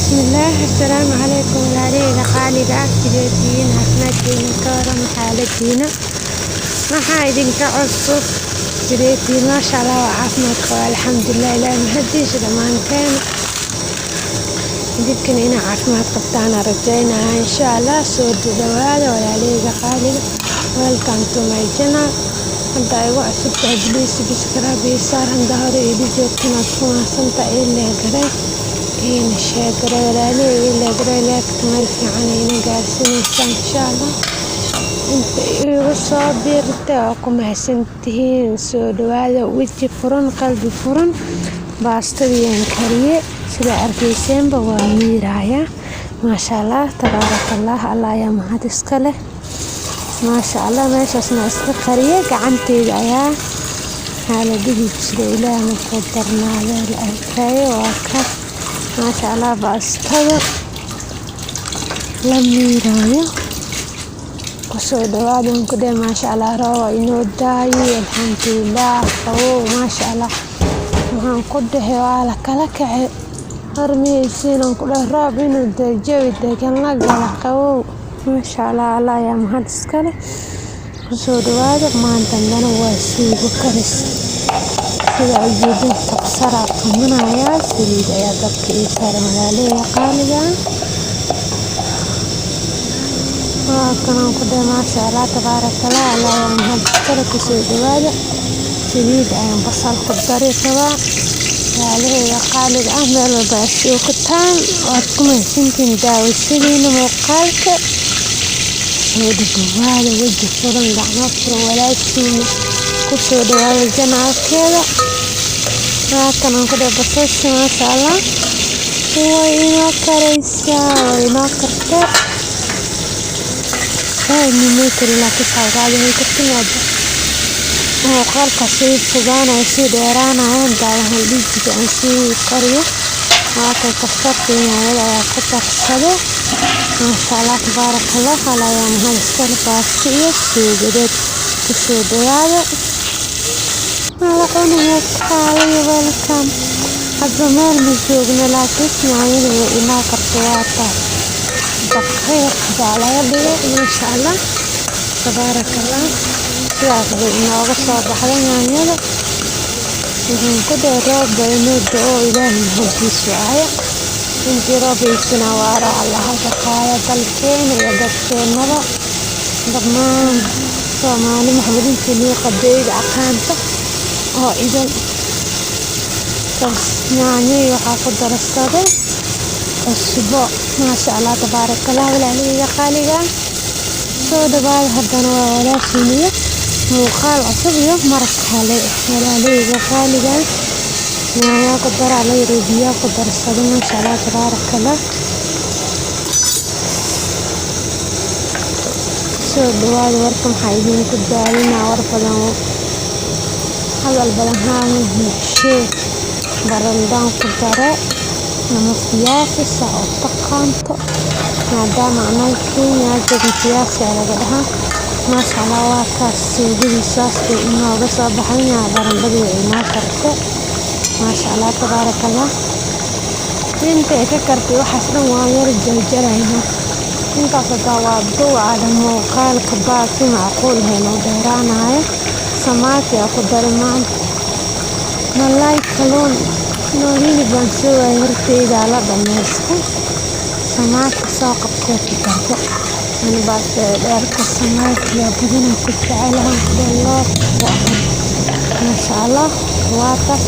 Bismillaah, assalaamu calaykum walaalaheyga qaaliga ah. Sidee tihiin? Caafimaadkiina ka waran? Xaaladiina maxaa idinka cusub? Sidee tihiin? Maasha Allah, waa caafimaad qaba, alxamdulilah, ilaahay mahadiisa dhammaanteen. Idinkana inaa caafimaad qabtaan aan rajaynayaa, insha Allah. Soo dhawaada walaalaheyga qaaliga, welcome to my channel. Hadda igu cusub tahay, please subscribe ii saar. Hadda hore iila joogtana, waad ku mahadsantahay. Ii like garee, iina share garee walaalaheyga, ii like garee. Like-ta meel fiican ayna gaarsiinaysaa, insha Allah. Inta igu soo biirtay waa ku mahadsantihiin. Soo dhawaada, weji furan, qalbi furan. Baastadii aan kariye, sida arkayseenba, waa miiraaya. Maasha Allah, tabaaraka Allah, Allah ayaa mahad iska leh. Maasha Allah, meeshaasna iska qariye, gacanteyda ayaa maxaa la dhihi jiray, Ilaah markuu darnaado la arkaayo. Waa ka, maasha Allah, baastada la miiraayo. Kusoo dhawaada ku dheh. Maasha Allah, roob waa inoo daayay, alxamdulilah, qabow, maasha Allah. Waxaan ku dhahay waa la kala kacay, war miyaysiin ku dhahay roob inuu dao, jawi degan la gala, qabow, maasha Allah, Allah ayaa mahad iska leh. Kusoo dhawaada. Maanta haddana waa suugo karis. Sida ujeedin, kabsaraa tumanaya, saliid ayaa dabka ii saaran, walaalaheyga qaaliga. Waa kanaan ku dhahay, maasha Allah, tabaaraka Allah, Allah ayaa mahad iska leh. Kusoo dhawaada. Saliid ayaan basal ku dari rabaa. Walaalaheyga qaaliga ah, meel walba aad joogtaan, waad ku mahadsantihiin daawashadiina muuqaalka. Soo dhawaada, weji furan, gacmo furan, walaashiina kusoo dhawaada channel-keeda. Waa kanaan ku dhahay basasha, maasha Allah, way inoo karaysaa, way inoo kartay. Saaid may karin, laakiin xoogaa way kartay. Maadaama muuqaalka sii fogaanayo, sii dheeraanayo, intaa waxaan dhihi jiray aan sii kariyo. Waa kay, kabsarta iyo yaanyada ayaa ku darsaday. Maasha Allah, tabaaraka Allah, Allah ayaa mahad iska leh. Baasto iyo suugadeed, kusoo dhawaada. Waa la cunaya, kaalaya, welcome. Hadba meel ma joogno, laakiin yaanyada way inoo kartay. Waa taas, daqiiq baa laga dhigay. Maasha Allah, tabaaraka Allah, sidaas bay inooga soo baxday yaanyada. Waxaan ku dhahay roob baa inoo da'o, Ilaahay mahadiis waaye. Intii roob haysana waara Allah ka qaado dalkeena iyo dadkeenaba, dhammaan Soomaali Maxamed, intii luuqadeyda aqaanto oo idil. Yaanyo waxaa ku darsaday cusbo. Maasha Allah, tabaaraka Allah, walaalaheyga qaaliga, soo dhawaada. Haddana waa walaashiin iyo muuqaal cusub iyo mar kale, walaalaheyga qaaliga. Yaanyo ku daraa la yiri, biyo ku darsaday. Maasha Allah, tabaaraka Allah, soo dhawaada. Warka maxaa idinku daalinaa? War badan, hadal badan haama buuxshee. Barandaan ku dare ama fiyaasi saa u taqaanto, maadaama anaga Kenya joogno, fiyaasi aa laga dhahaa. Maasha Allah, waa kaas, suugadii saas bay inooga soo baxay. Barandadii way inoo kartay, maasha Allah, tabaaraka Allah. Intay ka kartay waxaas dhan waan yar jarjaraynaa. Intaas hadaa waa duucada muuqaalka baa si macquul ahayn oo dheeraanayo. Samaki aa ku daray maanta, malaay, kalluun no hilib baan soo waayay, horteyda la dhamaystay. Samaki soo qabtay, ku dartay. Ani baastada dheerka samaki badanaa ku jecelahay, loo. Maasha Allah, waa taas.